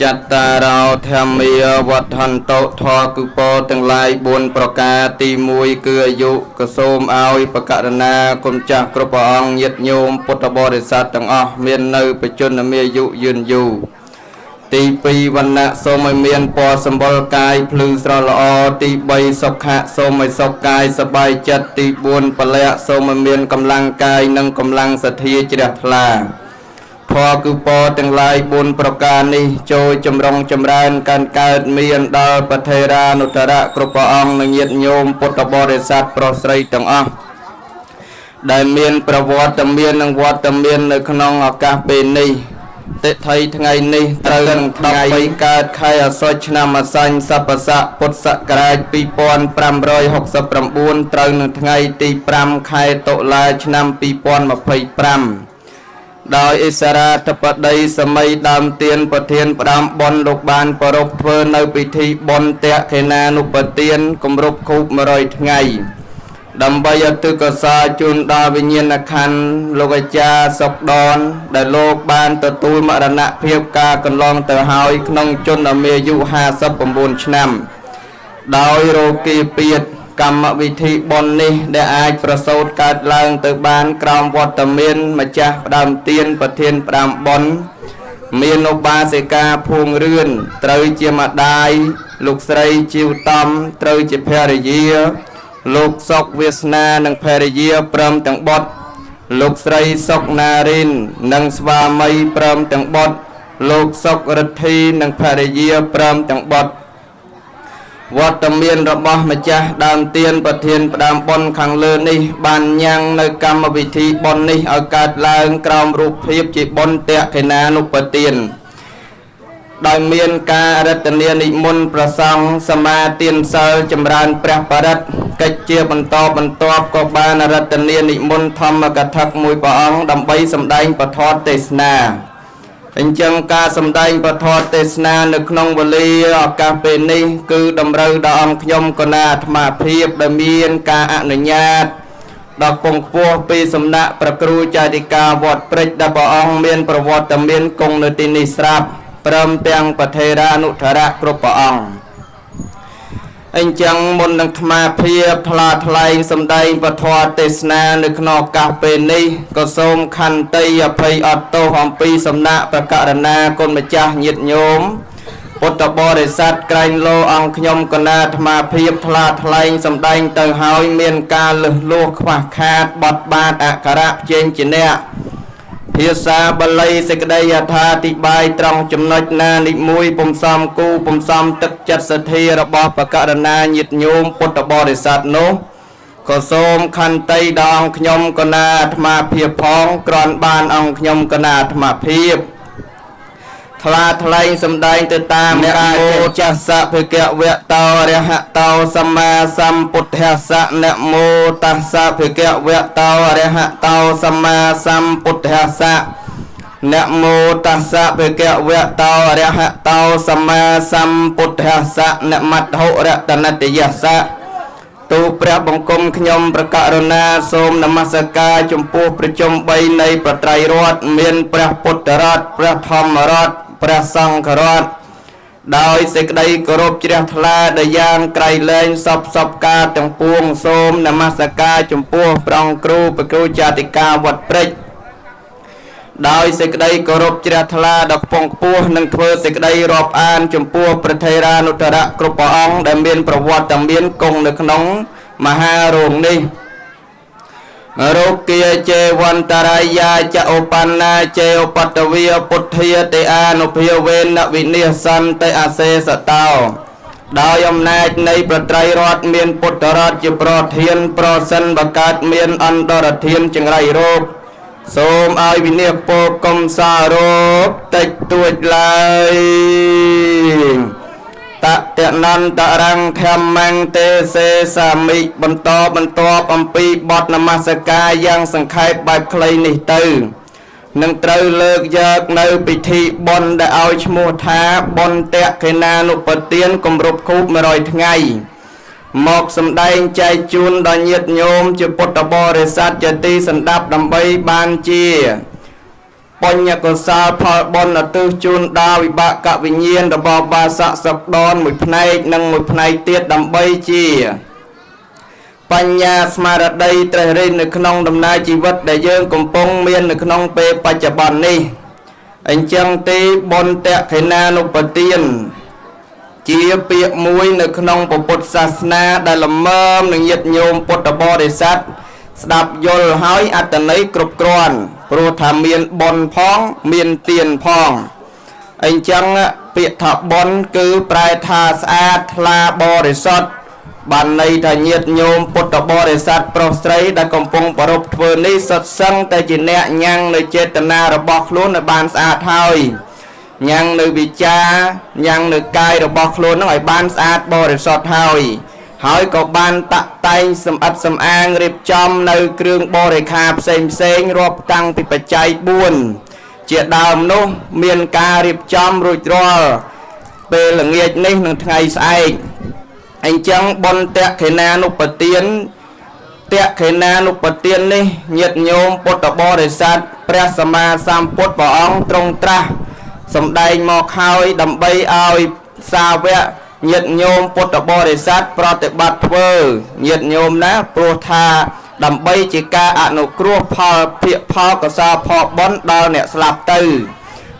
ចត្តារោធម្មាវឌ្ឍន្តោធម៌គឺពរទាំងឡាយ4ប្រការទី1គឺអាយុក៏សូមឲ្យបកករណាគុណចាស់គ្រប់ព្រះអង្គញាតិញោមពុទ្ធបរិស័ទទាំងអស់មាននៅបច្ចុប្បន្នមានអាយុយឺនយូរទី2វណ្ណៈសូមឲ្យមានពណ៌សម្បុរកាយភ្លឺស្រស់ល្អទី3សុខៈសូមឲ្យសុខកាយសប្បាយចិត្តទី4ពលៈសូមឲ្យមានកម្លាំងកាយនិងកម្លាំងសទ្ធាជ្រះថ្លាធម៌គឺពរទាំងឡាយ4ប្រការនេះចូលចម្រុងចម្រើនកើនកើតមានដល់ប្រធេរានុត្តរៈគ្រប់ព្រះអង្គនិងញាតិញោមពុទ្ធបរិស័ទប្រុសស្រីទាំងអស់ដែលមានប្រវត្តិមាននិងវត្តមាននៅក្នុងឱកាសពេលនេះទិដ្ឋិថ្ងៃនេះត្រូវនឹងថ្ងៃ13កើតខែអាសត់ឆ្នាំអសាញ់សពស័កពុទ្ធសករាជ2569ត្រូវនឹងថ្ងៃទី5ខែតុលាឆ្នាំ2025ដោយអិសរាធិបតីសម័យដើមទានប្រធានផ្ដើមបុណ្យលោកបានប្រារព្ធធ្វើនៅពិធីបុណ្យតក្ខិណានុបទានគម្រប់ខួប100ថ្ងៃដើម្បីឧទ្ទិសកុសលជូនដល់វិញ្ញាណក្ខន្ធលោកអាចារ្យសុកដនដែលលោកបានទទួលមរណភាពការកន្លងទៅហើយក្នុងជនមានអាយុ59ឆ្នាំដោយរោគាពាធកម្មវិធីបុណ្យនេះដែលអាចប្រសូតកើតឡើងទៅបានក្រោមវត្តមានម្ចាស់ផ្ដើមទានប្រធានផ្ដើមបុណ្យមានឧបាសិកាភួងរឿនត្រូវជាម្ដាយលោកស្រីជីវតំត្រូវជាភរិយាលោកសុកវាសនានិងភរិយាព្រមទាំងបុត្រលោកស្រីសុកណារិននិងស្វាមីព្រមទាំងបុត្រលោកសុករិទ្ធីនិងភរិយាព្រមទាំងបុត្រវត្តមានរបស់ម្ចាស់ដើមទានប្រធានផ្ដើមបុណ្យខាងលើនេះបានញ៉ាំងនៅកម្មវិធីបុណ្យនេះឲ្យកើតឡើងក្រោមរូបភាពជាបុណ្យតក្ខិណានុបទានដោយមានការរតនានិមន្តប្រសង់សមាទានសិលចម្រើនព្រះបរិត្តកិច្ចជាបន្តបន្ទាប់ក៏បានរតនានិមន្តធម្មកថាមួយព្រះអង្គដើម្បីសម្ដែងពធទេសនាអញ្ចឹងការសម្ដែងពធទេសនានៅក្នុងវេលាឱកាសពេលនេះគឺតម្រូវដល់អង្គខ្ញុំកណាអាត្មាភាពដែលមានការអនុញ្ញាតដល់ពងខ្ពស់ពីសំណាក់ព្រះគ្រូចារិកាវត្តព្រែកដែលព្រះអង្គមានប្រវត្តិមានគង់នៅទីនេះស្រាប់ព្រមទាំងប្រធេរានុធរៈគ្រប់ព្រះអង្គអញ្ចឹងមុននឹងអាត្មាភាពថ្លាថ្លែងសម្ដែងពធទេសនានៅក្នុងឱកាសពេលនេះក៏សូមខន្តីអភ័យអត់ទោសអំពីសំណាក់ប្រករណាគុណម្ចាស់ញាតិញោមពុទ្ធបរិស័ទក្រែងលោអង្គខ្ញុំកណាអាត្មាភាពថ្លាថ្លែងសម្ដែងទៅហើយមានការលឹះលោះខ្វះខាតបត់បាតអក្ខរៈផ្សេងជាអ្នកភាសាបាលីសេចក្តីអត្ថាធិប្បាយត្រង់ចំណុចណានិមួយពុំសំគូពុំសំទឹកចិត្តសទ្ធារបស់បករណាញាតិញោមពុទ្ធបរិស័ទនោះក៏សូមខន្តីដល់អង្គខ្ញុំកណាអាត្មាភាពផងគ្រាន់បានអង្គខ្ញុំកណាអាត្មាភាពថ្លាថ្លែងសម្ដែងទៅតាមការមោចាសៈភិក្ខវៈតោរហតោសម្មាសម្ពុទ្ធស្សៈនមោតស្សៈភិក្ខវៈតោរហតោសម្មាសម្ពុទ្ធស្សៈនមោតស្សៈភិក្ខវៈតោរហតោសម្មាសម្ពុទ្ធស្សៈនមត្ថុរតនតយស្សៈទូព្រះបង្គំខ្ញុំប្រកាសណាសូមនមស្ការចំពោះប្រជុំ3នៃប្រត្រៃរតន៍មានព្រះពុទ្ធរតន៍ព្រះធម្មរតន៍ព្រះសង្ឃរតន៍ដោយសេចក្តីគោរពជ្រះថ្លាដែលយ៉ាងក្រៃលែងសពសពការទាំងពួងសូមនមស្ការចំពោះព្រះអង្គគ្រូព្រះគ្រូចាតិកាវត្តព្រែកដោយសេចក្តីគោរពជ្រះថ្លាដល់ខ្ពង់ខ្ពស់និងធ្វើសេចក្តីរាប់អានចំពោះព្រះថេរានុត្តរៈគ្រប់ព្រះអង្គដែលមានប្រវត្តិមានគង់នៅក្នុងមហារោងនេះរោគាចេវន្តរាយាចឧបណ្ណាចេឧបតវីពុទ្ធាតិអានុភាវេនវិនិសន្តិអសេសតោដោយអំណាចនៃប្រត្រៃរតន៍មានពុទ្ធរតន៍ជាប្រធានប្រសិនបកើតមានអន្តរធានចង្រៃរោគសូមឲ្យវិនិច្ឆ័យពោកុំសារោគតិចតួចឡើយតតនន្តរੰធម្មងទេសេសាមិបន្តបន្ទាប់អំពីបទនមស្ការយ៉ាងសង្ខេបបែបខ្លីនេះទៅនឹងត្រូវលើកយកនៅពិធីបុណ្យដែលឲ្យឈ្មោះថាបុណ្យតក្ខិណានុបទានគម្រប់ខួប100ថ្ងៃមកសម្ដែងចែកជូនដល់ញាតិញោមជាពុទ្ធបរិស័ទជាទីសន្តាប់ដើម្បីបានជា បញ្ញកុសលផលបុណ្យឧទ្ទិសជូនដល់វិបាកវិញ្ញាណរបស់បាសកសុកដនមួយផ្នែកនិងមួយផ្នែកទៀតដើម្បីជាបញ្ញាស្មារតីត្រេះរិះនៅក្នុងដំណើរជីវិតដែលយើងកំពុងមាននៅក្នុងពេលបច្ចុប្បន្ននេះអញ្ចឹងទេបុណ្យតក្ខិណានុបទានជាពាក្យមួយនៅក្នុងពុទ្ធសាសនាដែលល្មមនឹងញាតិញោមពុទ្ធបរិស័ទស្ដាប់យល់ហើយអត្តន័យគ្រប់គ្រាន់ព្រោះថាមានបុណ្យផងមានទានផងអញ្ចឹងពាក្យថាបុណ្យគឺប្រែថាស្អាតថ្លាបរិសុទ្ធបានន័យថាញាតិញោមពុទ្ធបរិស័ទប្រុសស្រីដែលកំពុងប្រារព្ធធ្វើនេះសុទ្ធសឹងតែជាអ្នកញ៉ាំងនៅចេតនារបស់ខ្លួនឲ្យបានស្អាតហើយញ៉ាំងនៅវិចារញ៉ាំងនៅកាយរបស់ខ្លួននឹងឲ្យបានស្អាតបរិសុទ្ធហើយហើយក៏បានតាក់តែងសម្អិតសម្អាងរៀបចំនៅគ្រឿងបរិខាផ្សេងផ្សេងរាប់តាំងពីបច្ច័យ4ជាដើមនោះមានការរៀបចំរួចរាល់ពេលល្ងាចនេះនឹងថ្ងៃស្អែកអញ្ចឹងបុណ្យតក្ខិណានុបទានតក្ខិណានុបទាននេះញាតិញោមពុទ្ធបរិស័ទព្រះសម្មាសម្ពុទ្ធព្រះអង្គទ្រង់ត្រាស់សម្ដែងមកហើយដើម្បីឲ្យសាវកញាតិញោមពុទ្ធបរិស័ទប្រតិបត្តិធ្វើញាតិញោមណាព្រោះថាដើម្បីជាការអនុគ្រោះផលភិផលកុសលផលបុណ្យដល់អ្នកស្លាប់ទៅ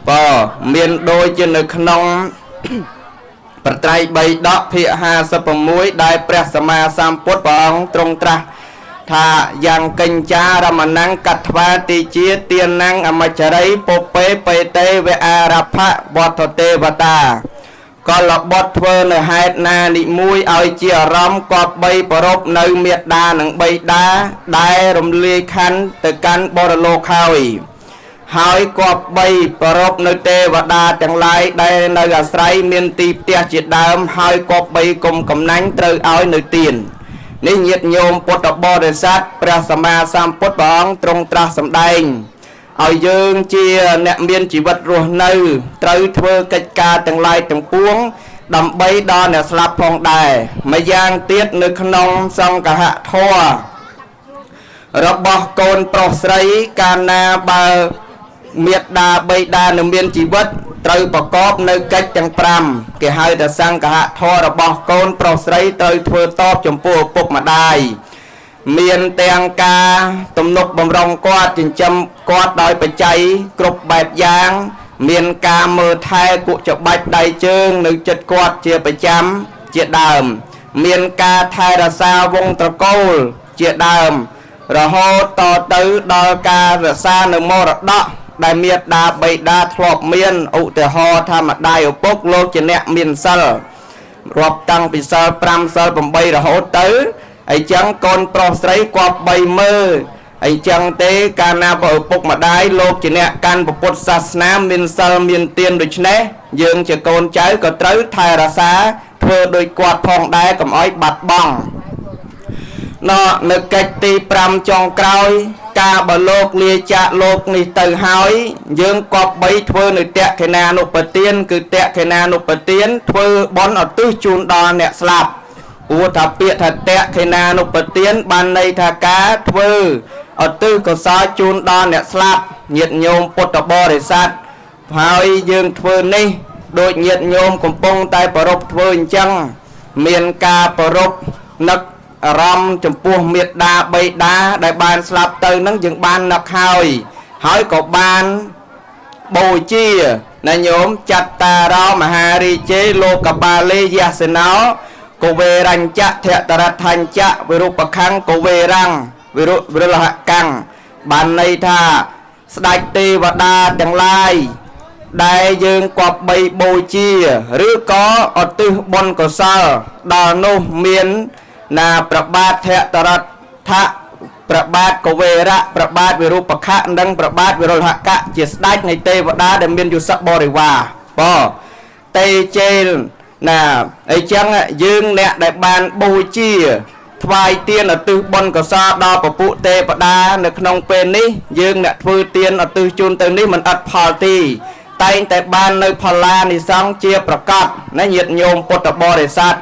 បើមានដូចជានៅក្នុងប្រត្រៃ3ដកភាគ56ដែលព្រះសម្មាសម្ពុទ្ធព្រះអង្គទ្រង់ត្រាស់ថាយ៉ាងកញ្ចារមណង្កត្វាតិជាទានំអមច្ចរិពុពេបេតេវអារភៈវត្ថទេវតាកលបុត្រធ្វើនៅហេតុណានិមួយឲ្យជាអារម្មណ៍គប្បីប្រពនៅមេត្តានិងបិតាដែលរំលាយខណ្ឌទៅកាន់បរលោកហើយហើយគប្បីប្រពនៅទេវតាទាំងឡាយដែលនៅអាស្រ័យមានទីផ្ទះជាដើមហើយគប្បីគុំកំណាញ់ត្រូវឲ្យនៅទាននេះញាតិញោមពុទ្ធបរិស័ទព្រះសម្មាសម្ពុទ្ធព្រះអង្គទ្រង់ត្រាស់សម្ដែងឲ្យយើងជាអ្នកមានជីវិតរស់នៅត្រូវធ្វើកិច្ចការទាំងឡាយទាំងពួងដើម្បីដល់អ្នកស្លាប់ផងដែរម្យ៉ាងទៀតនៅក្នុងសង្ឃហធម៌របស់កូនប្រុសស្រីកាលណាបើមេត្តាបិតានៅមានជីវិតត្រូវប្រកបនៅកិច្ចទាំង5គេហៅថាសង្ឃហធម៌របស់កូនប្រុសស្រីត្រូវធ្វើតបចំពោះឪពុកម្ដាយមានទាំងការទំនុកបំរុងគាត់ចិញ្ចឹមគាត់ដោយបច្ច័យគ្រប់បែបយ៉ាងមានការមើលថែគុច្បាច់ដៃជើងនៅចិត្តគាត់ជាប្រចាំជាដើមមានការថែរក្សាវងត្រកូលជាដើមរហូតតទៅដល់ការរក្សានៅមរតកដែលមេត្តាបិតាធ្លាប់មានឧទាហរណ៍ថាម្ដាយឪពុកលោកជាអ្នកមានសិលរាប់តាំងពីសិល5សិល8រហូតទៅអញ្ចឹងកូនប្រុសស្រីគប្បីមើលអញ្ចឹងទេកាលណាបើឪពុកម្ដាយលោកជាអ្នកកាន់ពុទ្ធសាសនាមានសិលមានទានដូច្នេះយើងជាកូនចៅក៏ត្រូវថែរក្សាធ្វើដោយគាត់ផងដែរកុំឲ្យបាត់បង់ណនៅកិច្ចទី5ចុងក្រោយការបើលោកលាចាកលោកនេះទៅហើយយើងគប្បីធ្វើនៅតក្ខិណានុបទានគឺតក្ខិណានុបទានធ្វើបុណ្យឧទ្ទិសជូនដល់អ្នកស្លាប់ព្រោះថាពាក្យថាតក្ខិណានុបទានបានន័យថាការធ្វើឧទ្ទិសកុសលជូនដល់អ្នកស្លាប់ញាតិញោមពុទ្ធបរិស័ទហើយយើងធ្វើនេះដូចញាតិញោមកំពុងតែប្រារព្ធធ្វើអញ្ចឹងមានការប្រារព្ធនឹកអារម្មណ៍ចំពោះមេត្តាបិតាដែលបានស្លាប់ទៅនឹងយើងបាននឹកហើយហើយក៏បានបូជាណាញោមចត្តារោមហារាជេលោកបាលេយសណោកវេរញ្ចៈធតរដ្ឋញ្ចៈវិរូបខੰកវេរੰវិរុវិរលហកੰបានន័យថាស្ដេចទេវតាទាំងឡាយដែលយើងគប្បីបូជាឬក៏ឧទ្ទិសបុណ្យកុសលដល់នោះមានណាប្របាទធតរដ្ឋៈប្របាទកវេរៈប្របាទវិរូបខៈនិងប្របាទវិរុលហកៈជាស្ដេចនៃទេវតាដែលមានយុសបរិវារបតេជេលណាអញ្ចឹងយើងអ្នកដែលបានបូជាថ្វាយទានឧទ្ទិសបុណ្យកុសលដល់ពពុទេវតានៅក្នុងពេលនេះយើងអ្នកធ្វើទានឧទ្ទិសជូនទៅនេះមិនឥតផលទេតែងតែបាននៅផល្លានិសង្ឃជាប្រកបណាញាតិញោមពុទ្ធបរិស័ទ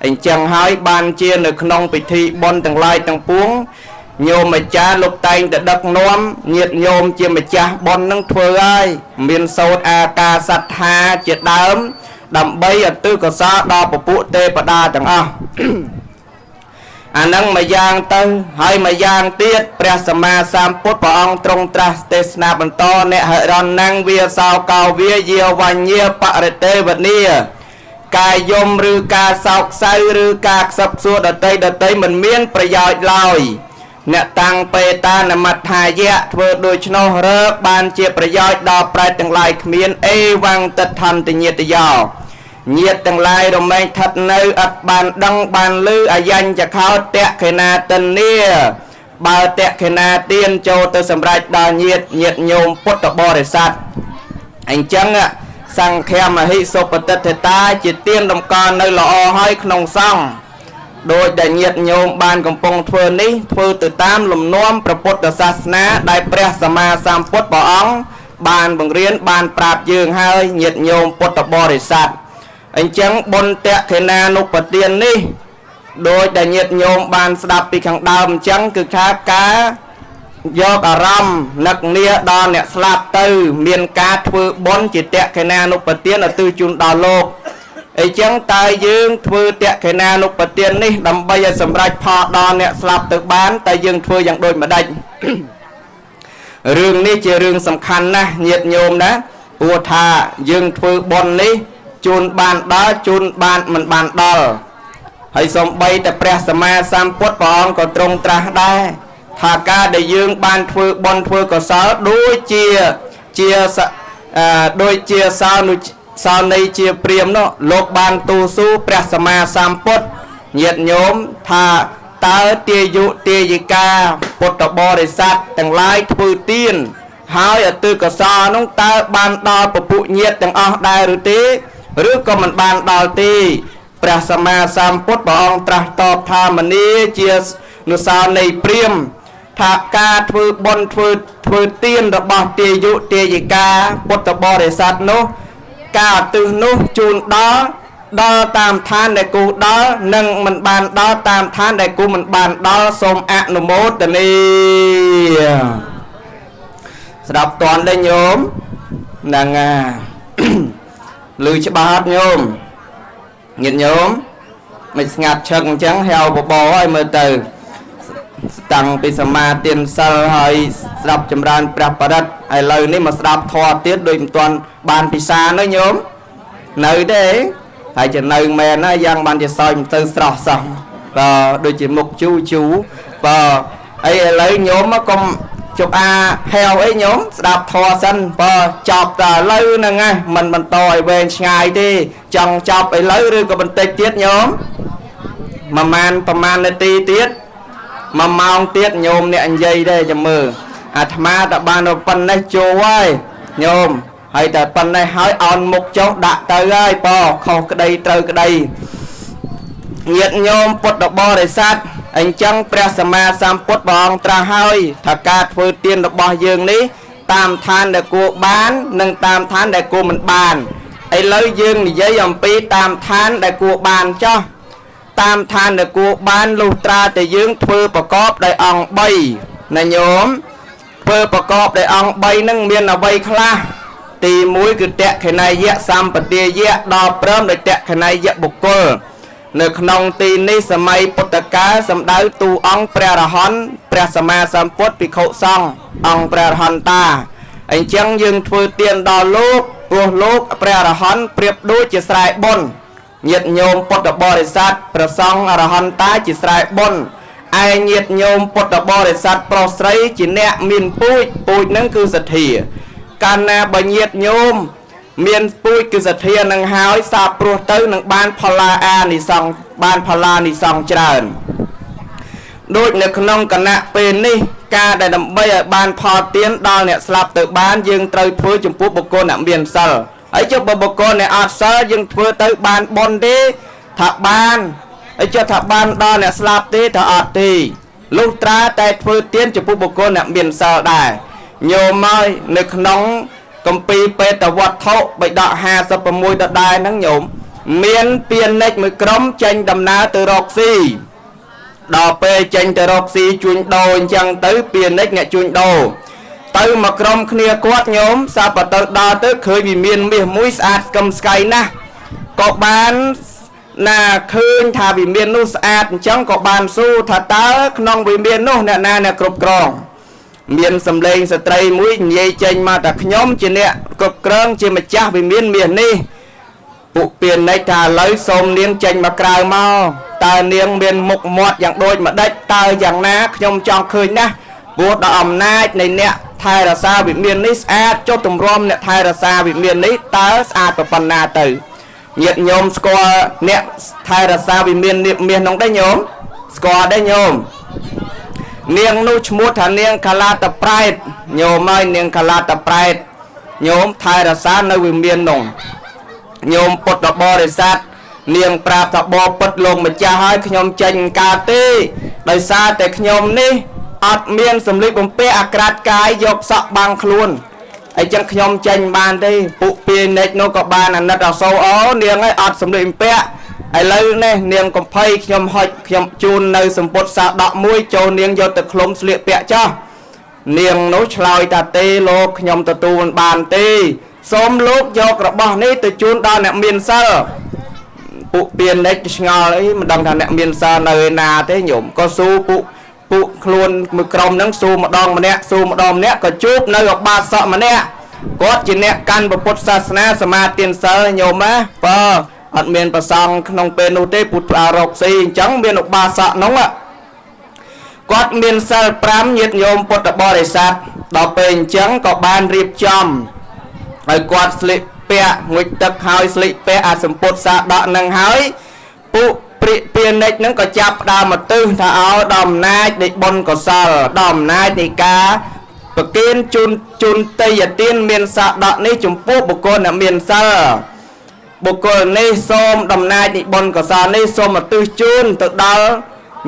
អញ្ចឹងហើយបានជានៅក្នុងពិធីបុណ្យទាំងឡាយទាំងពួង ញោមម្ចាស់លោកតែងតែដឹកនាំញាតិញោមជាម្ចាស់បុណ្យនឹងធ្វើហើយមានសូត្រអាកាសត្ថាជាដើមដើម្បីឧទ្ទិសកុសលដល់ពពួកទេវតាទាំងអស់ អានឹងមួយយ៉ាងទៅហើយមួយយ៉ាងទៀតព្រះសម្មាសម្ពុទ្ធព្រះអង្គទ្រង់ត្រាស់ទេសនាបន្តអ្នកហិរណੰវាសោកោវាយាវញ្ញាបរិទេវនីកាយយំឬការសោកសៅឬការខ្សឹបខ្សួរដតីដតីមិនមានប្រយោជន៍ឡើយអ្នកតាំងបេតានមត្ថាយៈធ្វើដូច្នោះរើកបានជាប្រយោជន៍ដល់ប្រែតទាំងឡាយគ្មានអេវੰទិដ្ឋន្តញាតយោញាតទាំងឡាយរមែងស្ថិតនៅអត់បានដឹងបានឮអយញ្ញខោតៈខេណាតិនីបើតៈខេណាទានចូលទៅសម្រេចដល់ញាតញាតញោមពុទ្ធបរិស័ទអញ្ចឹងសង្ឃមហិសុបតិទ្ធតាជាទានតម្កល់នៅល្អហើយក្នុងសង្ឃដោយដែលញាតញោមបានកំពុងធ្វើនេះធ្វើទៅតាមលំនាំព្រះពុទ្ធសាសនាដែលព្រះសម្មាសម្ពុទ្ធព្រះអង្គបានបង្រៀនបានប្រាប់យើងហើយញាតញោមពុទ្ធបរិស័ទអញ្ចឹងបុណ្យតក្ខិណានុបទាននេះដោយដែលញាតិញោមបានស្ដាប់ពីខាងដើមអញ្ចឹងគឺថាការយកអារម្មណ៍នឹកនាដល់អ្នកស្លាប់ទៅមានការធ្វើបុណ្យជាតក្ខិណានុបទានឧទ្ទិសជូនដល់លោកអញ្ចឹងតើយើងធ្វើតក្ខិណានុបទាននេះដើម្បីឲ្យសម្រេចផលដល់អ្នកស្លាប់ទៅបានតើយើងធ្វើយ៉ាងដូចម្ដេច រឿងនេះជារឿងសំខាន់ណាស់ញាតិញោមណាព្រោះថាយើងធ្វើបុណ្យនេះជូនបានដល់ជូនបានមិនបានដល់ហើយសំបីតែព្រះសម្មាសម្ពុទ្ធព្រះអង្គក៏ទ្រង់ត្រាស់ដែរថាការដែលយើងបានធ្វើបុណ្យធ្វើកុសលដូចជាដូចជាសោនុសោនៃជាព្រាមនោះលោកបានទូស៊ូព្រះសម្មាសម្ពុទ្ធញាតិញោមថាតើទាយុទាយិកាពុទ្ធបរិស័ទទាំងឡាយធ្វើទានហើយឧទ្ទិសកុសលនោះតើបានដល់ពពុញាតិទាំងអស់ដែរឬទេឬក៏មិនបានដល់ទេព្រះសម្មាសម្ពុទ្ធព្រះអង្គត្រាស់តបថាមនីជានុសោនៃព្រាមថាការធ្វើបុណ្យធ្វើទានរបស់ទាយុទាយិកាពុទ្ធបរិស័ទនោះការឧទ្ទិសនោះជូនដល់ដល់តាមឋានដែលគូដល់និងមិនបានដល់តាមឋានដែលគូមិនបានដល់សូមអនុមោទនាស្ដាប់តន់ទេញោមហ្នឹងអា ឮច្បាស់អត់ញោមញាតិញោមមិនស្ងាត់ឈឹងអញ្ចឹងហៅបបរឲ្យមើលទៅតាំងពីសមាទានសិលហើយស្ដាប់ចម្រើនព្រះបរិត្តឥឡូវនេះមកស្ដាប់ធម៌ទៀតដូចមិនទាន់បានពិសានោះញោមនៅទេហើយจะនៅមែនណាយ៉ាងបានជាសោយមិនទៅស្រស់សោះបើដូចជាមុខជូជូបើអីឥឡូវញោមមកកុំជប់អាហែវអីញោមស្ដាប់ធម៌សិនបើចប់តែឥឡូវហ្នឹងណាមិនបន្តឲ្យវែងឆ្ងាយទេចង់ចប់ឥឡូវឬក៏បន្តិចទៀតញោមប្រហែលនាទីទៀតមួយម៉ោងទៀតញោមអ្នកនិយាយដែរចាំមើលអាត្មាតែបានប៉ុណ្ណេះចូលហើយញោមហើយតែប៉ុណ្ណេះហើយអោនមុខចុះដាក់ទៅហើយប៉ខុសក្តីត្រូវក្តីញាតិញោមពុទ្ធបរិស័ទអញ្ចឹងព្រះសម្មាសម្ពុទ្ធព្រះអង្គត្រាស់ហើយថាការធ្វើទានរបស់យើងនេះតាមឋានដែលគួរបាននិងតាមឋានដែលគួរមិនបានឥឡូវយើងនិយាយអំពីតាមឋានដែលគួរបានចោះតាមឋានដែលគួរបានលុះត្រាតែយើងធ្វើប្រកបដោយអង្គ3ណាញោមធ្វើប្រកបដោយអង្គ3ហ្នឹងមានអ្វីខ្លះទី1គឺតក្ខិណយៈសម្បទាយៈដល់ព្រមដោយតក្ខិណយៈបុគ្គលនៅក្នុងទីនេះសម័យពុទ្ធកាលសំដៅទូអង្គព្រះរហន្តព្រះសម្មាសម្ពុទ្ធភិក្ខុសង្ឃអង្គព្រះរហន្តាអញ្ចឹងយើងធ្វើទានដល់លោកព្រោះលោកព្រះរហន្តប្រៀបដូចជាស្រែបុណ្យញាតិញោមពុទ្ធបរិស័ទព្រះសង្ឃអរហន្តាជាស្រែបុណ្យឯញាតិញោមពុទ្ធបរិស័ទប្រុសស្រីជាអ្នកមានពូជពូជនឹងគឺសទ្ធាកាលណាបើញាតិញោមមានពូជគឺសទ្ធានឹងហើយសាបព្រោះទៅនឹងបានផលាអានិសង្សបានផលានិសង្សច្រើនដូចនៅក្នុងគណៈពេលនេះការដែលដើម្បីឲ្យបានផលទានដល់អ្នកស្លាប់ទៅបានយើងត្រូវធ្វើចំពោះបុគ្គលអ្នកមានសិលហើយចុះបើបុគ្គលអ្នកអត់សិលយើងធ្វើទៅបានបុណ្យទេថាបានហើយចុះថាបានដល់អ្នកស្លាប់ទេថាអត់ទេលុះត្រាតែធ្វើទានចំពោះបុគ្គលអ្នកមានសិលដែរញោមហើយនៅក្នុងគម្ពីរបេតវត្ថុបិដក56ដដែលហ្នឹងញោមមានពាណិជ្ជមួយក្រុមចេញដំណើរទៅរកស៊ី ដល់ពេលចេញទៅរកស៊ីជួញដូរអញ្ចឹងទៅពាណិជ្ជអ្នកជួញដូរទៅមកក្រុមគ្នាគាត់ញោមសាប់ទៅដល់ទៅឃើញវិមានមាសមួយស្អាតស្កឹមស្កៃណាស់ក៏បានណាឃើញថាវិមាននោះស្អាតអញ្ចឹងក៏បានសួរថាតើក្នុងវិមាននោះអ្នកណាអ្នកគ្រប់គ្រងមានសម្លេងស្ត្រីមួយនិយាយចេញមកថាខ្ញុំជាអ្នកគ្រប់គ្រងជាម្ចាស់វិមានមាសនេះពួកពាណិជ្ជថាឥឡូវសូមនាងចេញមកក្រៅមកតើនាងមានមុខមាត់យ៉ាងដូចម្ដេចតើយ៉ាងណាខ្ញុំចង់ឃើញណាស់ព្រោះដល់អំណាចនៃអ្នកថែរក្សាវិមាននេះស្អាតចុះទម្រាំអ្នកថែរក្សាវិមាននេះតើស្អាតប៉ុណ្ណាទៅញាតិញោមស្គាល់អ្នកថែរក្សាវិមានមាសនោះទេញោមស្គាល់ទេញោមនាងនោះឈ្មោះថានាងកាឡាតប្រែតញោមហើយនាងកាឡាតប្រែតញោមថែរក្សានៅវិមាននោះញោមពុទ្ធបរិស័ទនាងប្រាប់ថាបពិតលោកម្ចាស់ហើយខ្ញុំចេញកើតទេដោយសារតែខ្ញុំនេះអត់មានសម្លៀកបំពាក់អាក្រាតកាយយកសក់បាំងខ្លួនអីចឹងខ្ញុំចេញបានទេពួកពាណិជ្ជនោះក៏បានអាណិតអសូរអូនាងឯងអត់សម្លៀកបំពាក់ឥឡូវនេះនាងកំភៃខ្ញុំហុចខ្ញុំជូននៅសម្ពុតសាដកមួយចូលនាងយកទៅឃ្លុំស្លៀកពាក់ចោះនាងនោះឆ្លើយថាទេលោកខ្ញុំទទួលមិនបានទេសូមលោកយករបស់នេះទៅជូនដល់អ្នកមានសិលពួកពាណិជ្ជឆ្ងល់អីមិនដឹងថាអ្នកមានសិលនៅឯណាទេញោមក៏ស៊ូពួកខ្លួនមួយក្រុមហ្នឹងស៊ូម្ដងម្នាក់ស៊ូម្ដងម្នាក់ក៏ជួបនៅឧបាសកម្នាក់គាត់ជាអ្នកកាន់ពុទ្ធសាសនាសមាទានសិលញោមណាបើអត់មានប្រសង់ក្នុងពេលនោះទេពុទ្ធប្រារកស៊ីអញ្ចឹងមានឧបាសកនោះគាត់មានសិល5ញាតិញោមពុទ្ធបរិស័ទដល់ពេលអញ្ចឹងក៏បានរៀបចំឲ្យគាត់ស្លៀកពាក់ងុចទឹកហើយស្លៀកពាក់អាសម្ពុតសាដកនឹងហើយពួកព្រិពាណិជ្ជនឹងក៏ចាប់ផ្ដើមមកទិសថាឲ្យដល់អំណាចនៃបុណ្យកុសលដល់អំណាចនៃការប្រគេនជូនទេយទានមានសាដកនេះចំពោះបុគ្គលអ្នកមានសិលបុគ្គលនេះសូមដំណាចនៃបុណ្យកុសលនេះសូមឧទ្ទិសជូនទៅដល់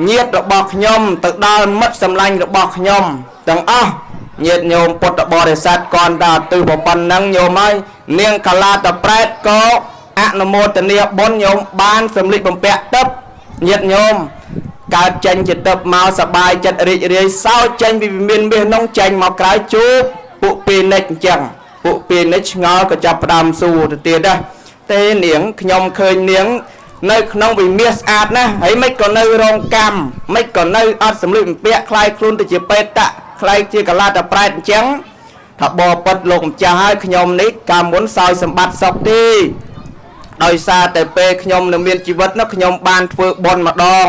ញាតិរបស់ខ្ញុំទៅដល់មិត្តសម្លាញ់របស់ខ្ញុំទាំងអស់ញាតិញោមពុទ្ធបរិស័ទគាត់តែឧទ្ទិសប៉ុណ្ណឹងញោមហើយនាងកាឡាតប្រែតក៏អនុមោទនាបុណ្យញោមបានសម្លៀកបំពាក់ទឹកញាតិញោមកើតចេញជាទឹកមកសបាយចិត្តរីករាយសោចចេញពីវិមានមាសនោះចេញមកក្រៅជួបពួកពាណិជ្ជអញ្ចឹងពួកពាណិជ្ជឆ្ងល់ក៏ចាប់ផ្ដើមសួរទៅទៀតណាទេនាងខ្ញុំឃើញនាងនៅក្នុងវិមាសស្អាតណាស់ហើយមិនក៏នៅរងកម្មមិនក៏នៅអត់សម្លៀកបំពាក់คล้ายខ្លួនទៅជាបេតៈคล้ายជាកលាតប្រែតអញ្ចឹងថាបបិទ្ធលោកម្ចាស់ហើយខ្ញុំនេះកាលមុនសោយសម្បត្តិសុខទេដោយសារតែពេលខ្ញុំនៅមានជីវិតនោះខ្ញុំបានធ្វើបុណ្យម្ដង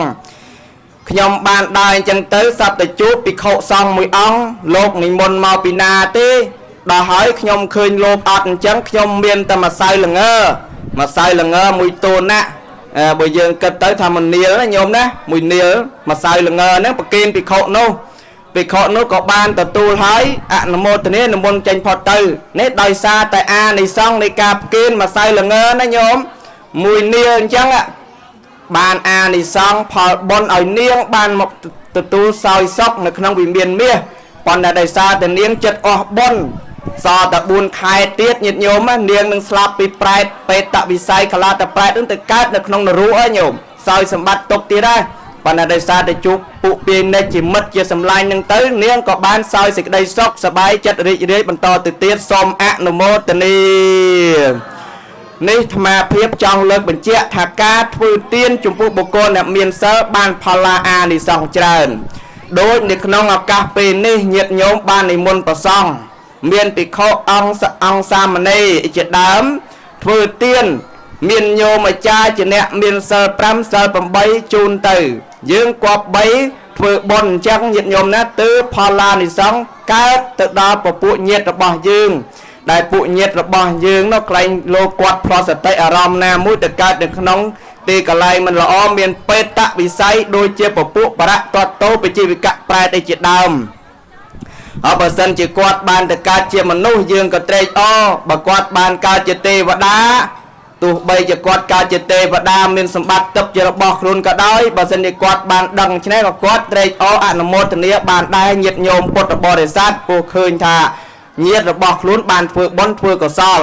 ខ្ញុំបានដើរអញ្ចឹងទៅសត្វទៅជួបភិក្ខុសង្ឃមួយអង្គលោកនិមន្តមកពីណាទេដល់ហើយខ្ញុំឃើញលោកអត់អញ្ចឹងខ្ញុំមានតែម្សៅល្ងើម្សៅល្ងើមួយតូនណាបើយើងគិតទៅថាមួយនាលណាញោមណាមួយនាលម្សៅល្ងើហ្នឹងប្រគេនភិក្ខុនោះភិក្ខុនោះក៏បានទទួលហើយអនុមោទនានិមន្តចេញផុតទៅនេះដោយសារតែអានិសង្សនៃការប្រគេនម្សៅល្ងើណាញោមមួយនាលអញ្ចឹងបានអានិសង្សផលបុណ្យឲ្យនាងបានមកទទួលសោយសុខនៅក្នុងវិមានមាសប៉ុន្តែដោយសារតែនាងចិត្តអស់បុណ្យសល់តែ4ខែទៀតញាតិញោមនាងនឹងស្លាប់ពីប្រែតបេតវិស័យកលាតប្រែតនឹងទៅកើតនៅក្នុងនរកហើយញោមសោយសម្បត្តិទុកទៀតដែរប៉ុន្តែដោយសារតែជួបពួកពាណិជ្ជជាមិត្តជាសម្លាញ់នឹងទៅនាងក៏បានសោយសេចក្តីសុខសប្បាយចិត្តរីករាយបន្តទៅទៀតសូមអនុមោទនានេះអាត្មាភាពចង់លើកបញ្ជាក់ថាការធ្វើទានចំពោះបុគ្គលអ្នកមានសិលបានផលឡាអានិសង្សច្រើនដូចនៅក្នុងឱកាសពេលនេះញាតិញោមបាននិមន្តព្រះសង្ឃមានភិក្ខុអង្គសាមណេរជាដើមធ្វើទានមានញោមអាចារ្យជាអ្នកមានសិល5សិល8ជូនទៅយើងគប្បីធ្វើបុណ្យអញ្ចឹងញាតិញោមណាទើបផលឡានិសង្សកើតទៅដល់ពពួកញាតិរបស់យើងដែលពួកញាតិរបស់យើងនោះក្លែងលោកគាត់ផ្លោះសតិអារម្មណ៍ណាមួយទៅកើតនៅក្នុងទីកន្លែងមិនល្អមានបេតវិស័យដូចជាពពួកបរៈតតតោបជីវិកៈប្រែតអីជាដើមហើយបើសិនជាគាត់បានទៅកើតជាមនុស្សយើងក៏ត្រេកអរបើគាត់បានកើតជាទេវតាទោះបីជាគាត់កើតជាទេវតាមានសម្បត្តិទិព្វជារបស់ខ្លួនក៏ដោយបើសិនជាគាត់បានដឹងឆ្នេះក៏គាត់ត្រេកអរអនុមោទនាបានដែរញាតិញោមពុទ្ធបរិស័ទពោះឃើញថាញាតិរបស់ខ្លួនបានធ្វើបុណ្យធ្វើកុសល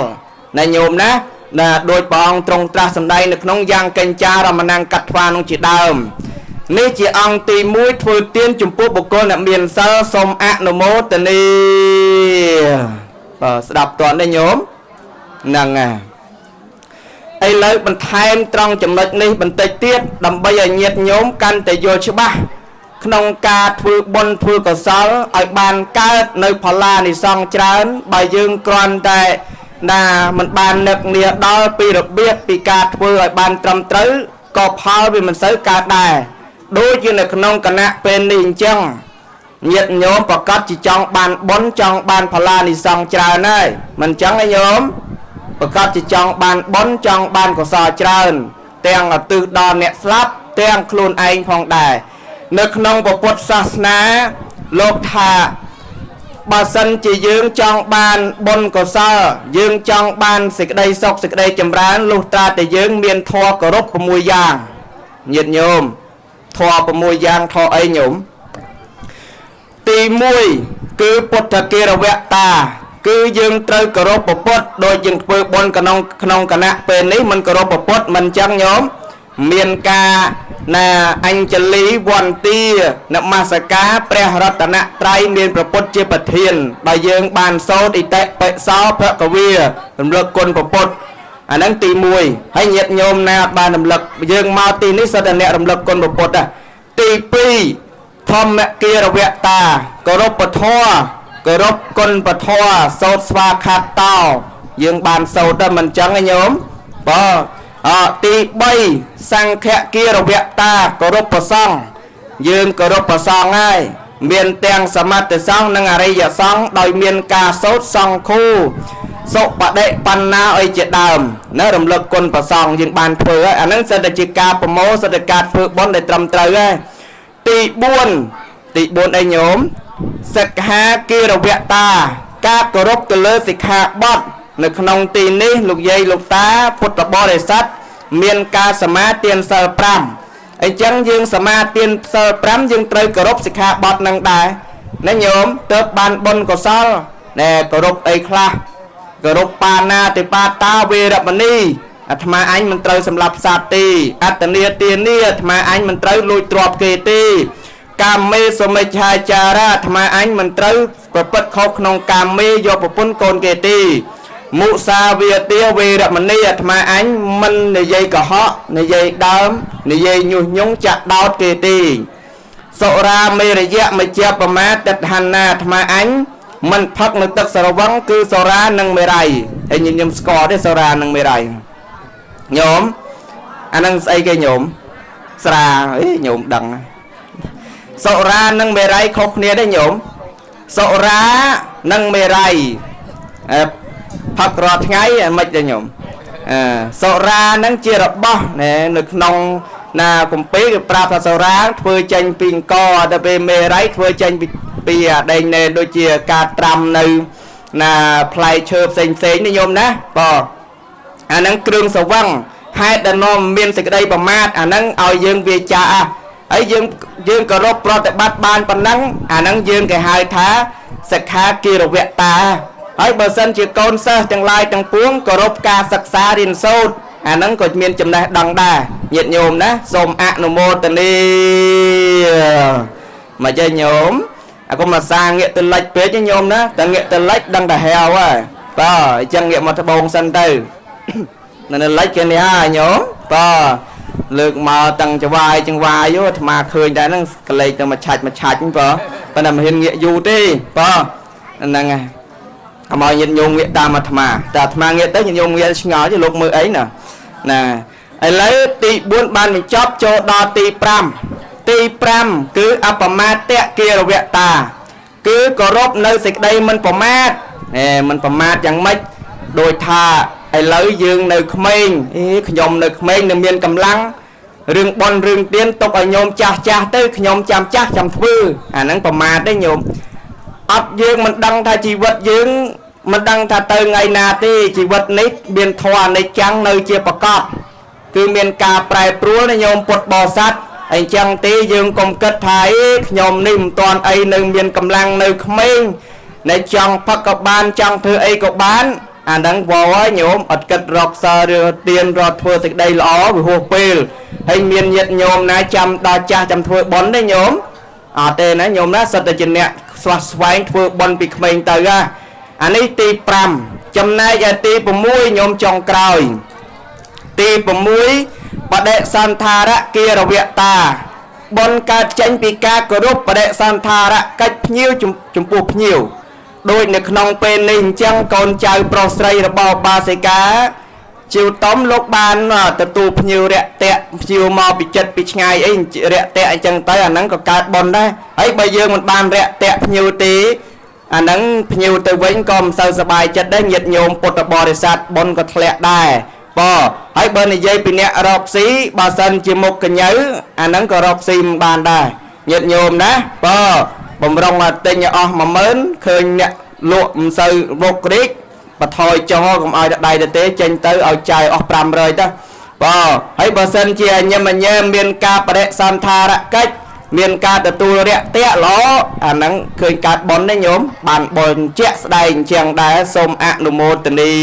ណាញោមណាណាដោយព្រះអង្គទ្រង់ត្រាស់សម្ដែងនៅក្នុងយ៉ាងកញ្ចារមណង្កត្វានោះជាដើម នេះជាអង្គទី1ធ្វើទានចំពោះបុគ្គលអ្នកមានសិលសូមអនុមោទនាបាទស្ដាប់តន់ទេញោមហ្នឹងហើយឥឡូវបន្ថែមត្រង់ចំណុចនេះបន្តិចទៀតដើម្បីឲ្យញាតិញោមកាន់តែយល់ច្បាស់ក្នុងការធ្វើបុណ្យធ្វើកុសលឲ្យបានកើតនៅផល្លានិសង្សច្រើនបើយើងគ្រាន់តែណាមិនបាននឹកនាដល់ពីរបៀបពីការធ្វើឲ្យបានត្រឹមត្រូវក៏ផលវាមិនសូវកើតដែរដូចជានៅក្នុងគណៈពេលនេះអញ្ចឹងញាតិញោមប្រកាសជាចង់បានបុណ្យចង់បានផល្លានិសង្សច្រើនហើយមិនអញ្ចឹងទេញោមប្រកាសជាចង់បានបុណ្យចង់បានកុសលច្រើនទាំងឧទ្ទិសដល់អ្នកស្លាប់ទាំងខ្លួនឯងផងដែរនៅក្នុងពុទ្ធសាសនាលោកថាបើសិនជាយើងចង់បានបុណ្យកុសលយើងចង់បានសេចក្តីសុខសេចក្តីចម្រើនលុះត្រាតែយើងមានធម៌គោរព6យ៉ាងញាតិញោមធម៌6យ៉ាងធម៌អីញោមទី1គឺពុទ្ធគិរវតាគឺយើងត្រូវគោរពពុទ្ធដូចយើងធ្វើបុណ្យក្នុងគណៈពេលនេះមិនគោរពពុទ្ធមិនចឹងញោមមានការណាអញ្ជលីវន្តានមស្ការព្រះរតនត្រ័យមានព្រះពុទ្ធជាប្រធានដោយយើងបានសូត្រឥតិបិសោភគវារំលឹកគុណព្រះពុទ្ធអាហ្នឹងទី1ហើយញាតិញោមណាអត់បានរំលឹកយើងមកទីនេះសុទ្ធតែអ្នករំលឹកគុណព្រះពុទ្ធដែរទី2ធម្មគិរវតាគោរពធម៌គោរពគុណពធម៌សូត្រស្វាខាតតោយើងបានសូត្រដែរមិនចឹងទេញោមបាទទី3សង្ឃគិរវតាគោរពព្រះសង្ឃយើងគោរពព្រះសង្ឃហើយមានទាំងសមត្ថសង្ឃនិងអរិយសង្ឃដោយមានការសូត្រសង្ឃូសុបដិបណ្ណាអីជាដើមណារំលឹកគុណព្រះសង្ឃយើងបានធ្វើហើយអាហ្នឹងសិតតែជាការប្រមូលសិតតែការធ្វើបុណ្យដែលត្រឹមត្រូវហើយទី4ទី4អីញោមសិក្ខាគិរវតាការគោរពទៅលើសិក្ខាបទនៅក្នុងទីនេះលោកយាយលោកតាពុទ្ធបរិស័ទមានការសមាទានសិល5អញ្ចឹងយើងសមាទានសិល5យើងត្រូវគោរពសិក្ខាបទនឹងដែរណាញោមទើបបានបុណ្យកុសលណែគោរពអីខ្លះគោរពបាណាតិបាតាវេរមណីអាត្មាអញមិនត្រូវសម្លាប់សត្វទេអត្តនីទានីអាត្មាអញមិនត្រូវលួចទ្រព្យគេទេកាមេសមិច្ឆាចារាអាត្មាអញមិនត្រូវប្រព្រឹត្តខុសក្នុងកាមេយកប្រពន្ធកូនគេទេមុសាវាទាវេរមណីអាត្មាអញមិននិយាយកុហកនិយាយដើមនិយាយញុះញង់ចាក់ដោតគេទេសុរាមេរយៈមជ្ឈប្រមាទិដ្ឋានាអាត្មាអញមិនផឹកនៅទឹកសរវឹងគឺសុរានិងមេរ័យហើយញោមស្គាល់ទេសុរានិងមេរ័យញោមអានឹងស្អីគេញោមស្រាអីញោមដឹងសុរានិងមេរ័យខុសគ្នាទេញោមសុរានិងមេរ័យផឹករាល់ថ្ងៃមិនទេញោមសុរានឹងជារបស់នៅក្នុងណាគម្ពីរគេប្រាប់ថាសុរាធ្វើចេញពីអង្គទៅពេលមេរ័យធ្វើចេញពីអាដែងណែដូចជាការត្រាំនៅណាផ្លែឈើផ្សេងផ្សេងនេះញោមណាបាទអាហ្នឹងគ្រឿងសវឹងហេតុដែលនាំមានសេចក្តីប្រមាទអាហ្នឹងឲ្យយើងវាចាហើយយើងគោរពប្រតិបត្តិបានប៉ុណ្ណឹងអាហ្នឹងយើងគេហៅថាសិក្ខាគិរវតាហើយបើសិនជាកូនសិស្សទាំងឡាយទាំងពួងគោរពការសិក្សារៀនសូត្រអាហ្នឹងក៏មានចំណេះដឹងដែរញាតិញោមណាសូមអនុមោទនាមកចេះញោមអាកុំអាសាងាកទៅលិចពេកញោមណាតែងាកទៅលិចដឹងតែហែវហើយបាទអញ្ចឹងងាកមកត្បូងសិនទៅនៅលិចគេនេះហើយញោមបាទលើកមកតាំងចវាយចង្វាយយោអាត្មាឃើញតែហ្នឹងកលេចទៅមួយឆាច់មួយឆាច់បាទប៉ុន្តែមិនហ៊ានងាកយូរទេបាទហ្នឹងហើយកុំឲ្យញាតិញោមងាកតាមអាត្មាតែអាត្មាងាកទៅញាតិញោមងាកឆ្ងល់ទេលោកមើលអីណាណាឥឡូវទី4បានបញ្ចប់ចូលដល់ទី5ទី5គឺអបមាទៈគិរវតាគឺគោរពនៅសេចក្តីមិនប្រមាទមិនប្រមាទយ៉ាងម៉េចដោយថាឥឡូវយើងនៅក្មេងអេខ្ញុំនៅក្មេងនៅមានកម្លាំងរឿងបន់រឿងទៀនទុកឲ្យញោមចាស់ចាស់ទៅខ្ញុំចាំចាស់ចាំធ្វើអាហ្នឹងប្រមាទទេញោមអត់យើងមិនដឹងថាជីវិតយើងមិនដឹងថាទៅថ្ងៃណាទេជីវិតនេះមានធម៌អនិច្ចំនៅជាប្រកបគឺមានការប្រែប្រួលណាញោមពុទ្ធបរិស័ទអញ្ចឹងទេយើងកុំគិតថាអីខ្ញុំនេះមិនតាន់អីនៅមានកម្លាំងនៅក្មេងនៅចង់ផឹកក៏បានចង់ធ្វើអីក៏បាន អាហ្នឹងវល់ហើយញោមអត់គិតរកសើឬទៀនរត់ធ្វើសេចក្តីល្អវាហួសពេលហើយមានញាតិញោមណាចាំដល់ចាស់ចាំធ្វើបុណ្យទេញោមអត់ទេណាញោមណាសិតតែជាអ្នកស្វះស្វែងធ្វើបុណ្យពីក្មេងទៅហ่ะអានេះទី5ចំណែកឯទី6ញោមចុងក្រោយទី6បដិសន្ធារគារវតាបុណ្យកើតចេញពីការគោរពបដិសន្ធារកិច្ចភ្ញៀវចំពោះភ្ញៀវដូចនៅក្នុងពេលនេះអញ្ចឹងកូនចៅប្រុសស្រីរបស់បាសិកាជីវតំលោកបានទទួលភ្ញៀវរាក់ទាក់ភ្ញៀវមកពីចិត្តពីឆ្ងាយអីរាក់ទាក់អញ្ចឹងទៅអាហ្នឹងក៏កើតបុណ្យដែរហើយបើយើងមិនបានរាក់ទាក់ភ្ញៀវទេអាហ្នឹងភ្ញៀវទៅវិញក៏មិនសូវសប្បាយចិត្តដែរញាតិញោមពុទ្ធបរិស័ទបុណ្យក៏ធ្លាក់ដែរបើហើយបើនិយាយពីអ្នករកស៊ីបើសិនជាមុខកញៅអាហ្នឹងក៏រកស៊ីមិនបានដែរញាតិញោមណាបើបំរុងឲ្យទិញឲ្យអស់10000ឃើញអ្នកលក់មិនសូវមុខរីកបថយចុះកុំឲ្យដៃទៅទេចេញទៅឲ្យចាយអស់500ទៅបើហើយបើសិនជាញឹមញែមមានការបដិសន្ធារកិច្ចមានការទទួលរាក់ទាក់ល្អអាហ្នឹងឃើញកើតបុណ្យទេញោមបានបុណ្យជាក់ស្ដែងជាងដែរសូមអនុមោទនី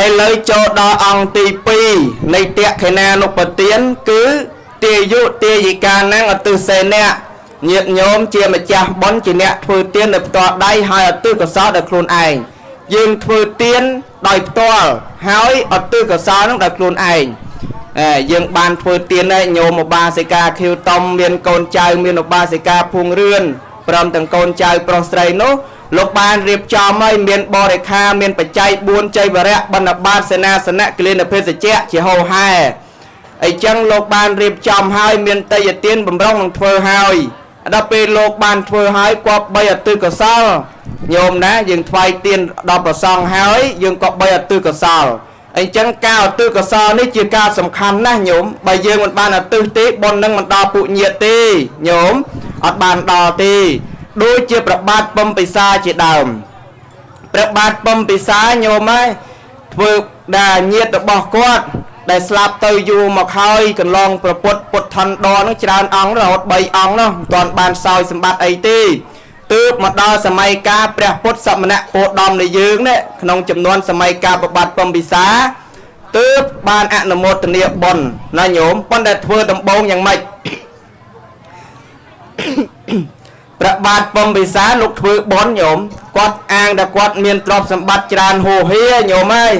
ឥឡូវចូលដល់អង្គទី2នៃតេខេណានុបទានគឺទាយុទាយិកាណាំងអទិសេនៈញាតិញោមជាម្ចាស់បុណ្យជាអ្នកធ្វើទានដោយផ្ទាល់ដៃហើយឧទ្ទិសកុសលដោយខ្លួនឯងយើងធ្វើទានដោយផ្ទាល់ហើយឧទ្ទិសកុសលនឹងដោយខ្លួនឯងយើងបានធ្វើទានហើយញោមឧបាសិកាខៀវតំមានកូនចៅមានឧបាសិកាភួងរឿនព្រមទាំងកូនចៅប្រុសស្រីនោះលោកបានរៀបចំឲ្យមានបរិខាមានបច្ច័យ4ចៃវរៈបណ្ឌបាតសេនាសនៈគលានភេសជ្ជៈជាហោហែអីចឹងលោកបានរៀបចំឲ្យមានតេយ្យទានបំរុងនឹងធ្វើហើយដល់ពេលលោកបានធ្វើហើយគប្បីឧទ្ទិសកុសលញោមណាយើងថ្វាយទានដល់ព្រះសង្ឃហើយយើងក៏បីឧទ្ទិសកុសលអញ្ចឹងការឧទ្ទិសកុសលនេះជាការសំខាន់ណាស់ញោមបើយើងមិនបានឧទ្ទិសទេបុណ្យនឹងមិនដល់ពួកញាតិទេញោមអត់បានដល់ទេដូចជាព្រះបាទពំពិសាជាដើមព្រះបាទពំពិសាញោមហើយធ្វើដែលញាតិរបស់គាត់ដែលស្លាប់ទៅយូរមកហើយកន្លងប្រពុតពុទ្ធថណ្ដនោះច្រើនអង្គរហូត3អង្គនោះមិនទាន់បានសោយសម្បត្តិអីទេទើបមកដល់សម័យកាលព្រះពុទ្ធសមណគោតមនៃយើងនេះក្នុងចំនួនសម័យកាលព្រះបាទពំពិសាទើបបានអនុមោទនាបុណ្យណាញោមប៉ុន្តែធ្វើដំបូងយ៉ាងម៉េចព្រះបាទពំពិសាលោកធ្វើបុណ្យញោមគាត់អាងតែគាត់មានទ្រព្យសម្បត្តិច្រើនហូរហៀញោមហើយ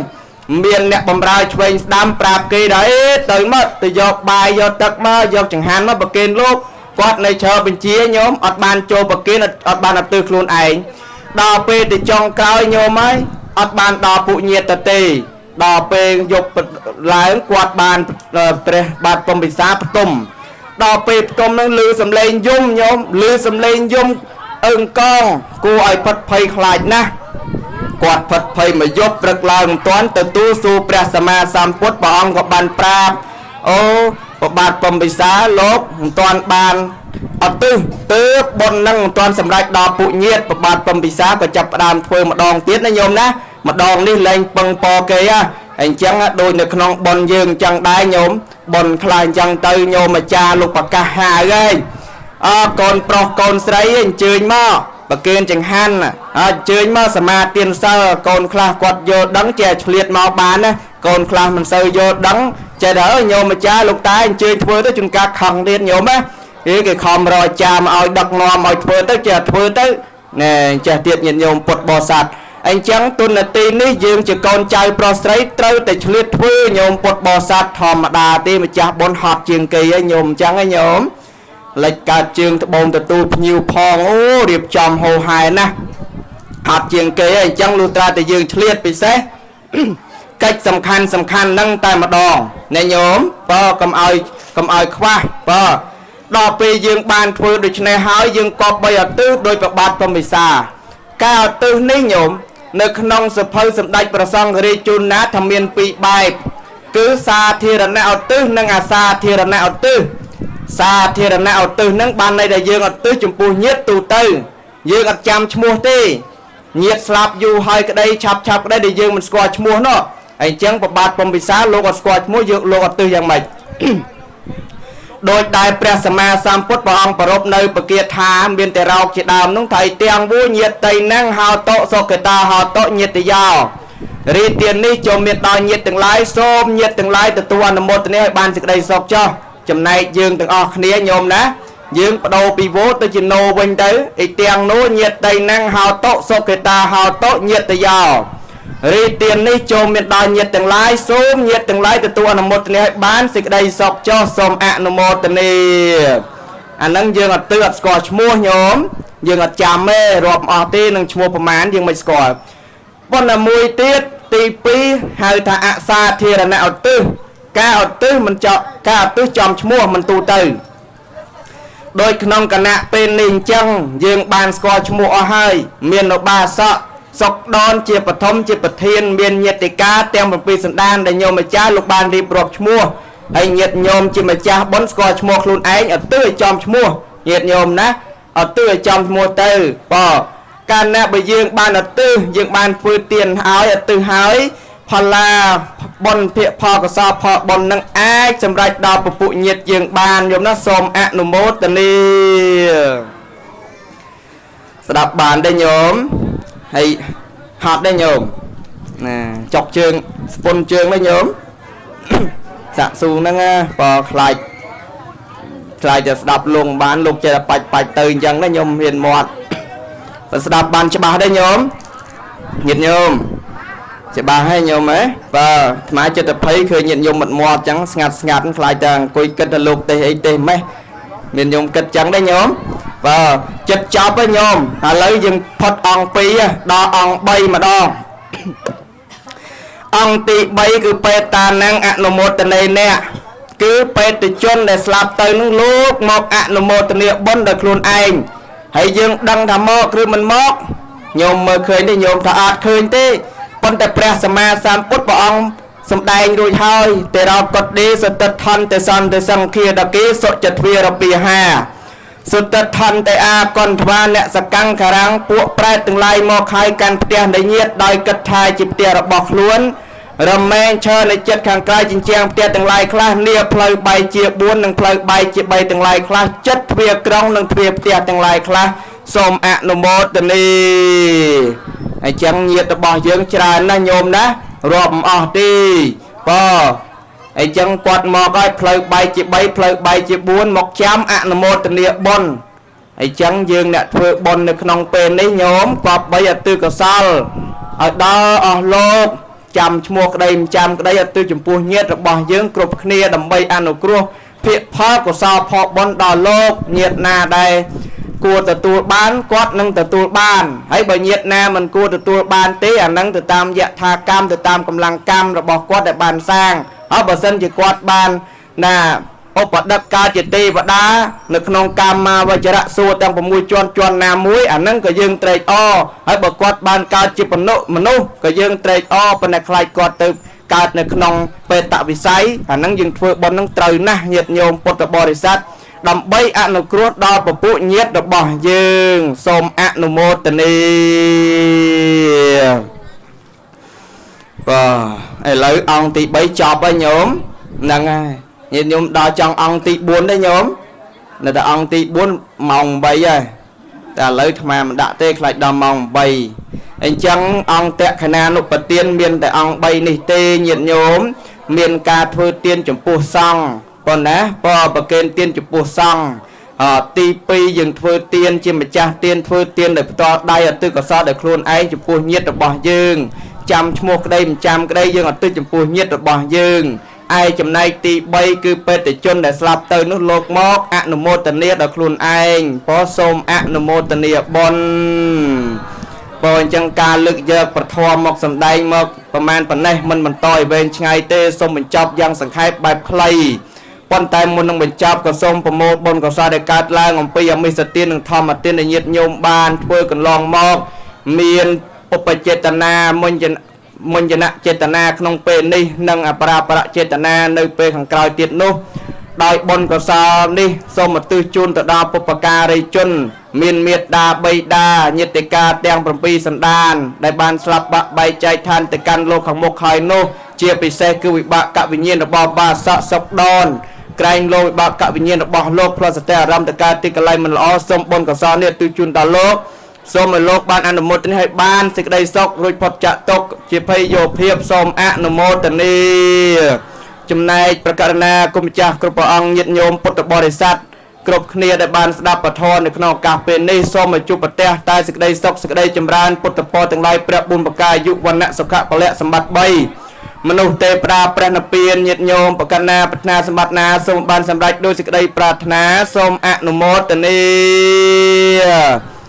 មានអ្នកបំរើឆ្វេងស្ដាំប្រាប់គេដល់អេទៅមកទៅយកបាយយកទឹកមកយកចង្ហាន់មកប្រគេនលោកគាត់នៅឈរបញ្ជាញោមអត់បានចូលប្រគេនអត់បានអត់ទិសខ្លួនឯងដល់ពេលទៅចុងក្រោយញោមហើយអត់បានដល់ពួកញាតិទៅទេដល់ពេលយប់ឡើងគាត់បានព្រះបាទពំពិសាផ្ទុំដល់ពេលផ្ទុំនឹងឮសំឡេងយំញោមឮសំឡេងយំអឹងកងគួរឲ្យផិតភ័យខ្លាចណាស់គាត់ផិតភ័យមកយប់ព្រឹកឡើងមិនទាន់ទទួលសួរព្រះសម្មាសម្ពុទ្ធព្រះអង្គក៏បានប្រាប់អូព្រះបាទពំពិសាលោកមិនទាន់បានអត់ទិសទើបបុណ្យនឹងមិនទាន់សម្រេចដល់ពួកញាតិព្រះបាទពំពិសាក៏ចាប់ផ្ដើមធ្វើម្ដងទៀតណាញោមណាម្ដងនេះលែងពឹងពគេហ่ะអញ្ចឹងដូចនៅក្នុងបុណ្យយើងអញ្ចឹងដែរញោមបុណ្យខ្លះអញ្ចឹងទៅញោមអាចារ្យលោកប្រកាសហៅហើយអើកូនប្រុសកូនស្រីអញ្ជើញមកប្រគេនចង្ហាន់អញ្ជើញមកសមាទានសិលកូនខ្លះគាត់យល់ដឹងចេះឆ្លៀតមកបានណាកូនខ្លះមិនសូវយល់ដឹងចេះតែអើញោមអាចារ្យលោកតាអញ្ជើញធ្វើទៅជួនកាលខឹងទៀតញោមណាគេខំរកអាចារ្យមកឲ្យដឹកនាំឲ្យធ្វើទៅចេះធ្វើទៅណែចេះទៀតញាតិញោមពុទ្ធបរិស័ទអញ្ចឹងទុននទីនេះយើងជាកូនចៅប្រុសស្រីត្រូវតែឆ្លៀតធ្វើញោមពុទ្ធបរិស័ទធម្មតាទេម្ចាស់បុណ្យហត់ជាងគេឯងញោមអញ្ចឹងឯងញោមលិចកើតជើងត្បូងទទួលភ្ញៀវផងអូរៀបចំហោហែណាស់ហត់ជាងគេឯងអញ្ចឹងលុះត្រាតែយើងឆ្លៀតពិសេសកិច្ចសំខាន់សំខាន់ហ្នឹងតែម្ដងណែញោមបើកុំឲ្យខ្វះបើដល់ពេលយើងបានធ្វើដូច្នេះហើយយើងក៏បីឧទ្ទិសដោយព្រះបាទពំពិសាការឧទ្ទិសនេះញោមនៅក្នុងសភៅសម្ដេចព្រះសង្ឃរាជជួនណាថាមានពីរបែបគឺសាធារណៈឧទ្ទិសនិងអសាធារណៈឧទ្ទិសសាធារណៈឧទ្ទិសហ្នឹងបានន័យថាយើងឧទ្ទិសចំពោះញាតិទូទៅយើងអត់ចាំឈ្មោះទេញាតិស្លាប់យូរហើយក្តីឆាប់ឆាប់ក្តីដែលយើងមិនស្គាល់ឈ្មោះនោះអញ្ចឹងព្រះបាទពំពិសាលោកអត់ស្គាល់ឈ្មោះយើងលោកឧទ្ទិសយ៉ាងម៉េច ដោយដែលព្រះសម្មាសម្ពុទ្ធព្រះអង្គប្រពនៅពគាថាមានតែរោគជាដើមនោះថៃទាំងវញាតិណੰហោតុសុគតាហោតុញាតិយោរីទាននេះចូលមានដល់ញាតិទាំងឡាយសូមញាតិទាំងឡាយទទួលអនុមោទនាឲ្យបានសេចក្តីសុខចុះចំណែកយើងទាំងអស់គ្នាញោមណាយើងបដូរពីវោទៅជាណូវិញទៅអ៊ីទាំងនោះញាតិណੰហោតុសុគតាហោតុញាតិយោរីទាននេះចូលមានដល់ញាតិទាំងឡាយសូមញាតិទាំងឡាយទទួលអនុមោទនាឲ្យបានសេចក្តីសុខចុះសូមអនុមោទនាអាហ្នឹងយើងអត់ទិអត់ស្គាល់ឈ្មោះញោមយើងអត់ចាំទេរាប់អស់ទេនឹងឈ្មោះប្រមាណយើងមិនស្គាល់ប៉ុន្តែមួយទៀតទី2ហៅថាអសាធារណៈឧទ្ទិសការឧទ្ទិសមិនចោការឧទ្ទិសចំឈ្មោះមិនទូទៅដោយក្នុងគណៈពេលនេះអញ្ចឹងយើងបានស្គាល់ឈ្មោះអស់ហើយមានឧបាសកសុកដនជាបឋមជាប្រធានមានញាតិកាទាំង7សន្តានដែលញោមម្ចាស់លោកបានរៀបរាប់ឈ្មោះហើយញាតិញោមជាម្ចាស់បុណ្យស្គាល់ឈ្មោះខ្លួនឯងអត់ទិឲ្យចំឈ្មោះញាតិញោមណាអត់ទិឲ្យចំឈ្មោះទៅបើកាលណាបើយើងបានអត់ទិយើងបានធ្វើទានឲ្យអត់ទិហើយផល្លាបុណ្យភិផលកុសលផលបុណ្យនឹងអាចសម្រេចដល់ពពុញាតិយើងបានញោមណាសូមអនុមោទនាស្ដាប់បានទេញោមហើយហត់ទេញោមណាចុកជើងស្ពុនជើងទេញោមសាក់ស៊ូហ្នឹងបើខ្លាចខ្លាចតែស្ដាប់លងបានលោកចេះតែបាច់បាច់ទៅអញ្ចឹងណាញោមហ៊ានមាត់បើស្ដាប់បានច្បាស់ទេញោមញាតិញោមច្បាស់ហើយញោមហ៎បើអាត្មាចិត្តភ័យឃើញញាតិញោមមិនមាត់អញ្ចឹងស្ងាត់ស្ងាត់ខ្លាចតែអង្គុយគិតថាលោកទេសអីទេសម៉េះមានញោមគិតចឹងទេញោមបើចិត្តចប់ហើយញោមឥឡូវយើងផុតអង្គ2ដល់អង្គ3ម្ដងអង្គទី3គឺបេតានំអនុមោទនេអ្នកគឺបេតិជនដែលស្លាប់ទៅនឹងលោកមកអនុមោទនាបុណ្យដោយខ្លួនឯងហើយយើងដឹងថាមកឬមិនមកញោមមើលឃើញទេញោមថាអត់ឃើញទេប៉ុន្តែព្រះសម្មាសម្ពុទ្ធព្រះអង្គសម្ដែងរួចហើយទេរោកតេសតិដ្ឋន្តសន្តសង្ឃាដកេសុចទ្វារពាហាសុទ្ធថន្តិអាកន្ទ្វាអ្នកសកង្ខារាំងពួកប្រែតទាំងឡាយមកហើយកាន់ផ្ទះនៃញាតដោយគិតថាជាផ្ទះរបស់ខ្លួនរមែងឈរនៅចិត្តខាងក្រៅជញ្ជាំងផ្ទះទាំងឡាយខ្លះនាផ្លូវបែកជា4និងផ្លូវបែកជា3ទាំងឡាយខ្លះចិត្តទ្វារក្រុងនិងទ្វារផ្ទះទាំងឡាយខ្លះសូមអនុមោទនាអញ្ចឹងញាតរបស់យើងច្រើនណាស់ញោមណារាប់មិនអស់ទេបើអញ្ចឹងគាត់មកហើយផ្លូវបែកជា3ផ្លូវបែកជា4មកចាំអនុមោទនាបុណ្យអញ្ចឹងយើងអ្នកធ្វើបុណ្យនៅក្នុងពេលនេះញោមគប្បីឧទ្ទិសកុសលឲ្យដល់អស់លោកចាំឈ្មោះក្តីមិនចាំក្តីឧទ្ទិសចំពោះញាតិរបស់យើងគ្រប់គ្នាដើម្បីអនុគ្រោះភិផលកុសលផលបុណ្យដល់លោកញាតិណាដែលគួរទទួលបានគាត់នឹងទទួលបានហើយបើញាតិណាមិនគួរទទួលបានទេអានឹងទៅតាមយថាកម្មទៅតាមកម្លាំងកម្មរបស់គាត់ដែលបានសាងហើយបើសិនជាគាត់បានណាឧបដឹកកើតជាទេវតានៅក្នុងកាមាវចរៈសួរទាំង6ជាន់ជាន់ណាមួយអានឹងក៏យើងត្រេកអរហើយបើគាត់បានកើតជាមនុស្សក៏យើងត្រេកអរប៉ុន្តែខ្លាចគាត់ទៅកើតនៅក្នុងបេតវិស័យអានឹងយើងធ្វើបុណ្យនឹងត្រូវណាស់ញាតិញោមពុទ្ធបរិស័ទដើម្បីអនុគ្រោះដល់ពពុញាតិរបស់យើងសូមអនុមោទនាបាទឥឡូវអង្គទី3ចប់ហើយញោមហ្នឹងហើយញាតិញោមដល់ចង់អង្គទី4ទេញោមនៅតែអង្គទី4ម៉ោង8ហើយតែឥឡូវអាត្មាមិនដាក់ទេខ្លាចដល់ម៉ោង8អញ្ចឹងអង្គតក្ខណានុបទានមានតែអង្គ3នេះទេញាតិញោមមានការធ្វើទានចំពោះសង្ឃប៉ុណ្ណាបើប្រគេនទានចំពោះសង្ឃទី2យើងធ្វើទានជាម្ចាស់ទានធ្វើទានដោយផ្ទាល់ដៃឧទ្ទិសកុសលដោយខ្លួនឯងចំពោះញាតិរបស់យើងចាំឈ្មោះក្តីមិនចាំក្តីយើងឧទ្ទិសចំពោះញាតិរបស់យើងឯចំណែកទី3គឺបេតិជនដែលស្លាប់ទៅនោះលោកមកអនុមោទនាដល់ខ្លួនឯងពោសូមអនុមោទនាបុណ្យបើអញ្ចឹងការលើកយកប្រធមមកសម្ដែងមកប្រមាណប៉ុណ្ណេះមិនបន្តឲ្យវែងឆ្ងាយទេសូមបញ្ចប់យ៉ាងសង្ខេបបែបខ្លីប៉ុន្តែមុននឹងបញ្ចប់ក៏សូមប្រមូលបុណ្យកុសលដែលកើតឡើងអំពីអមិសទាននិងធម្មទានដែលញាតិញោមបានធ្វើកន្លងមកមានឧបចេតនាមុញ្ញនចេតនាក្នុងពេលនេះនិងអបរាបរចេតនានៅពេលខាងក្រោយទៀតនោះដោយបុណ្យកុសលនេះសូមឧទ្ទិសជូនទៅដល់បុព្វការីជនមានមេត្តាបិតាញាតិកាទាំង7សន្តានដែលបានស្លាប់បាក់បែកចែកឋានទៅកាន់លោកខាងមុខហើយនោះជាពិសេសគឺវិបាកវិញ្ញាណរបស់បាសកសុកដន ក្រែងលោវិបាកវិញ្ញាណរបស់លោកផ្លត់សតិអារម្មណ៍ទៅកើតទីកន្លែងមិនល្អសូមបុណ្យកុសលនេះទិជូនដល់លោកសូមឲ្យលោកបានអនុមោទនាឲ្យបានសេចក្តីសុខរួចផុតចាកទុក្ខជាភ័យយោភាពសូមអនុមោទនាចំណែកប្រករណាគុំម្ចាស់គ្រប់ព្រះអង្គញាតិញោមពុទ្ធបរិស័ទគ្រប់គ្នាដែលបានស្ដាប់ពធនៅក្នុងឱកាសពេលនេះសូមឲ្យជួបប្រទះតែសេចក្តីសុខសេចក្តីចម្រើនពុទ្ធពរទាំងឡាយព្រះបុណ្យប្រការអាយុវណ្ណៈសុខៈពលៈសម្បត្តិ3មនុស្សទេវតាព្រះនិព្វានញាតិញោមប្រកណាប្រាថ្នាសម្បត្តិណាសូមបានសម្រេចដោយសេចក្តីប្រាថ្នាសូមអនុមោទនា។